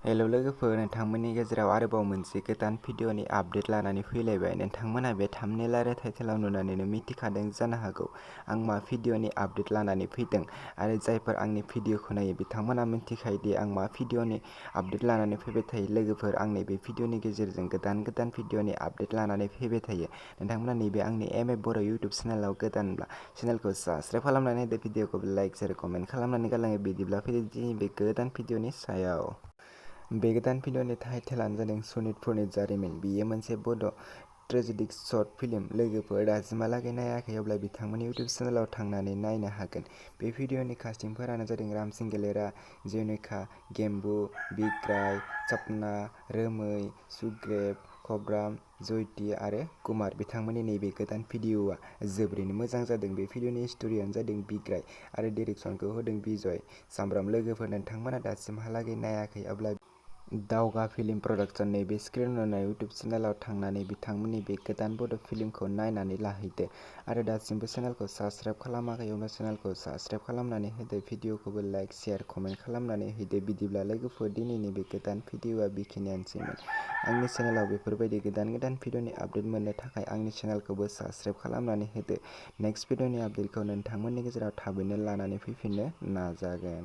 हेल' लोगोफोर, नोंथांमोननि गेजेराव आरोबाव मोनसे गोदान भिडिअनि आपडेट लानानै फैलायबाय। नोंथांमोनहा बे थाम्बनेल आरो टाइटेलाव नुनानैनो मिथिखादों जानो हागौ आं मा भिडिअनि आपडेट लानानै फैदों। आरो जायफोर आंनि भिडिअखौ नायो बिथांमोनहा मिथिखायोदि आं मा भिडिअनि आपडेट लानानै फैबाय थायो। लोगोफोर, आं नैबे भिडिअनि गेजेरजों गोदान भिडिअनि आपडेट लानानै फैबाय थायो। नोंथांमोनहा नैबे आंनि बर' इउटुब चेनेलाव गोदानब्ला चेनेलखौ साबस्क्राइब खालामनानै होदो, भिडिअखौ लाइक शेयार कमेन्ट खालामनानै गालाङो। बिदिब्ला फैदो दिनै बे गोदान भिडिअनि सायाव। बे गोदान भिडिअनि टाइटेलानो जादों सनितपुरनि जारिमिन। बेयो मोनसे बड' ट्रेजेडिक शर्ट फिल्म। लोगोफोर, दासिमहालागै नायाखै अब्ला बिथांमोननि इउटुब चेनेलाव थांनानै नायनो हागोन। बे भिडिअनि कास्टिंफोरानो जादों रामसिं गेलेरा, जेनिका, गेम्बु, बिग्राय, सपना, रोमै, सुग्रेब, खब्राम, जयति आरो कुमार। बिथांमोननि नैबे गोदान भिडिअआ जोबोरैनो मोजां जादों। बे भिडिअनि स्ट'रियानो जादों बिग्राय आरो डिरेक्सनखौ होदों बिजय सामब्राम। लोगोफोर, नोंथांमोना दासिमहालागै नायाखै अब्ला दावगा फिल्म प्रडाक्शन नैबे स्क्रिनआव नुनाय इउटुब चेनेलाव थांनानै बिथांमोननि बे गोदान बड' फिल्मखौ नायनानै लाहैदो। आरो दासिमबो चेनेलखौ साबस्क्राइब खालामाखै अब्ला चेनेलखौ साबस्क्राइब खालामनानै होदो, भिडिअखौबो लाइक शेयार कमेन्ट खालामनानै होदो। बिदिब्ला लोगोफोर, दिनैनि बे गोदान भिडिअआ बेखिनियानोसैमोन। आंनि चेनेलाव बेफोरबायदि गोदान भिडिअनि आपडेट मोननो थाखाय आंनि चेनेलखौबो साबस्क्राइब खालामनानै होदो। नेक्स्ट भिडिअनि आपडेटखौ नोंथांमोननि गेजेराव थाबैनो लानानै फैफिननो नाजागोन।